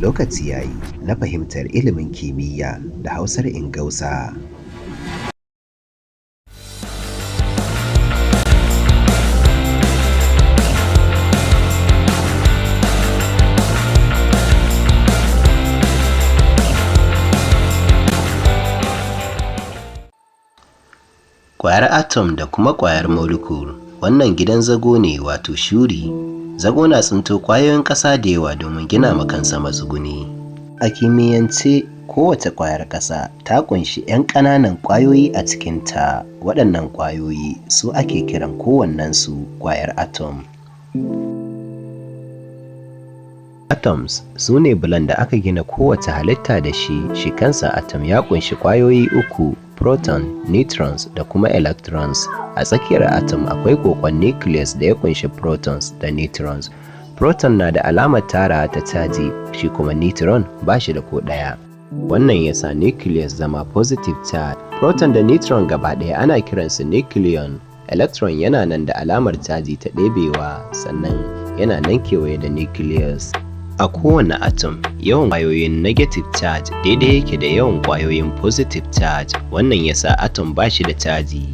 Lokaci ya yi na fahimtar ilimin kimiyya da Hausar Ingausa. Ƙwayar atom da kuma ƙwayar molecule. Wannan gidan zago ne, wato shuri. Zago na tsinto ƙwayoyin ƙasa da yawa domin gina ma kansa matsuguni. A kimiyyance, kowace ƙwayar ƙasa ta ƙunshi 'yan ƙananan ƙwayoyi a cikinta. Waɗannan ƙwayoyi su ake kiran kowannensu ƙwayar atom. Atoms su ne bulan da aka gina kowace halitta da shi. Shi kansa atom ya ƙunshi ƙwayoyi uku: proton, neutrons da kuma electrons. A tsakiyar atom akwai ƙoƙon nucleus da ya ƙunshi protons da neutrons. Proton na da alamar tarawa ta caji, shi kuma neutron ba shi da ko ɗaya. Wannan ya sa nucleus zama positive charge. Proton da neutron gaba ɗaya ana kiransu nucleon. Electron yana nan da alamar caji ta ɗebewa, sannan yana nan kewaye da nucleus. A kowane atom, yawan ƙwayoyin negative charge daidai yake da yawan ƙwayoyin positive charge. Wannan ya sa atom ba shi da caji.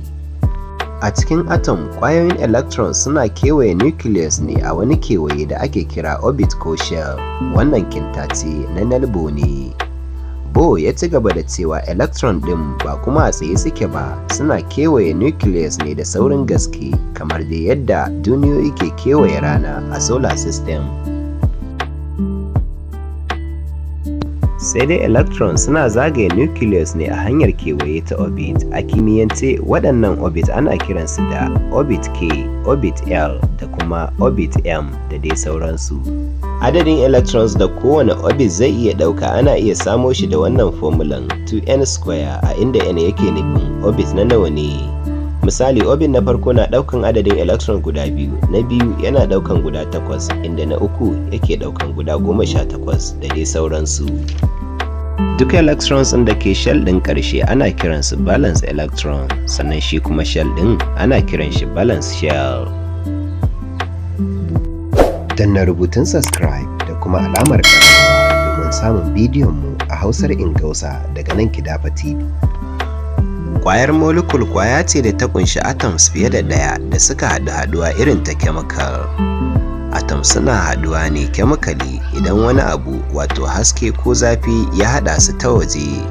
A cikin atom, ƙwayoyin electrons suna kewaye nucleus ne a wani kewaye da ake kira orbit ko shell. Wannan kintace na Niels Bohr ne. Bohr ya ci gaba da cewa electron ɗin ba kuma a tsaye suke ba, suna kewaye nucleus ne da saurin gaske, kamar dai yadda duniyoyi ke kewaye rana a solar system. Sai dai electrons suna zagaye nucleus ne a hanyar kewaye ta orbit. A kimiyyance, waɗannan orbit ana kiransu da orbit K, orbit L da kuma orbit M da dai sauransu. Adadin electrons da kowane orbit zai iya ɗauka ana iya samo shi da wannan formulan 2n square, a inda n yake nufin orbit na nawa ne. Misali, orbit na farko na ɗaukan adadin electron guda biyu, na biyu yana ɗaukan guda takwas, inda na uku yake ɗaukan guda 18 da dai sauransu. Duk electrons ɗin da ke shell ɗin ƙarshe ana kiransu valence electron, sannan shi kuma shell ɗin ana kiran shi valence shell. Danna rubutun subscribe da kuma alamar ƙararrawa domin samun bidiyon mu a Hausar Ingausa daga nan Kidafa TV. Ƙwayar molecule ƙwaya ce da ta ƙunshi atoms fiye da ɗaya da suka haɗu haɗuwa irin ta chemical. Atoms suna haɗuwa ne chemically idan wani abu, wato haske ko zafi, ya haɗa su ta waje.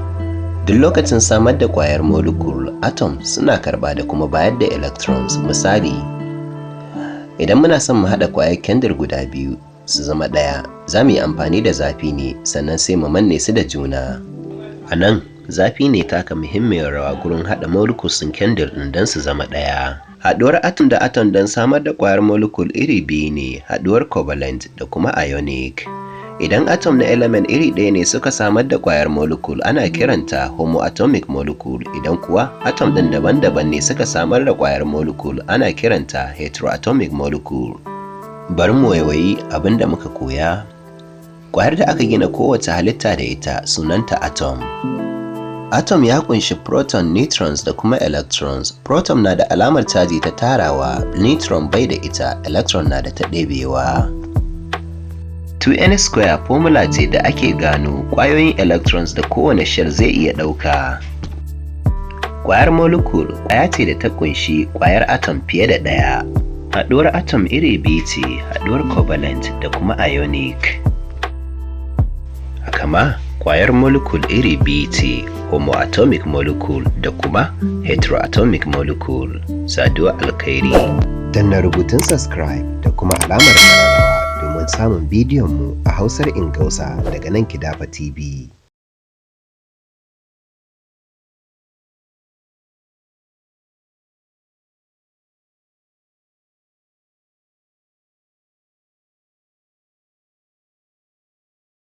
Duk lokacin samar da ƙwayar molecule, atom suna karɓa da kuma bayar da electrons. Misali, idan muna son mu haɗa ƙwayar kendir guda biyu su zama ɗaya, za mu yi amfani da zafi ne, sannan sai mu manne su da juna. A nan, zafi ne taka muhimmiyar rawa gurin haɗa molecules ɗin kendir ɗin don su zama ɗaya. Haɗuwar atom da atom don samar da ƙwayar molecule iri biyu ne: haɗuwar covalent da kuma ionic. Idan atom na element iri ɗaya ne suka samar da ƙwayar molecule, ana kiranta homoatomic molecule. Idan kuwa atom ɗin daban-daban ne suka samar da ƙwayar molecule, ana kiranta heteroatomic molecule. Bari mu waiwayi abin da muka koya. Ƙwayar da aka gina kowace halitta da ita sunanta atom. Atom ya ƙunshi proton, neutrons da kuma electrons. Proton na da alamar caji ta tarawa, neutron bai da ita, electron na da ta ɗebewa. 2n square formula ce da ake gano ƙwayoyin electrons da kowane shell zai iya ɗauka. Ƙwayar molecule ƙwaya ce da ta ƙunshi ƙwayar atom fiye da ɗaya. Haɗuwar atom iri biyu ce: haɗuwar covalent da kuma ionic. Haka ma, ƙwayar molecule iri biyu ce: homoatomic molecule da kuma heteroatomic molecule. Saduwar alkhairi. Danna rubutun subscribe da kuma alamar ƙararrawa domin samun bidiyon mu a Hausar Ingausa daga nan Kidafa TV.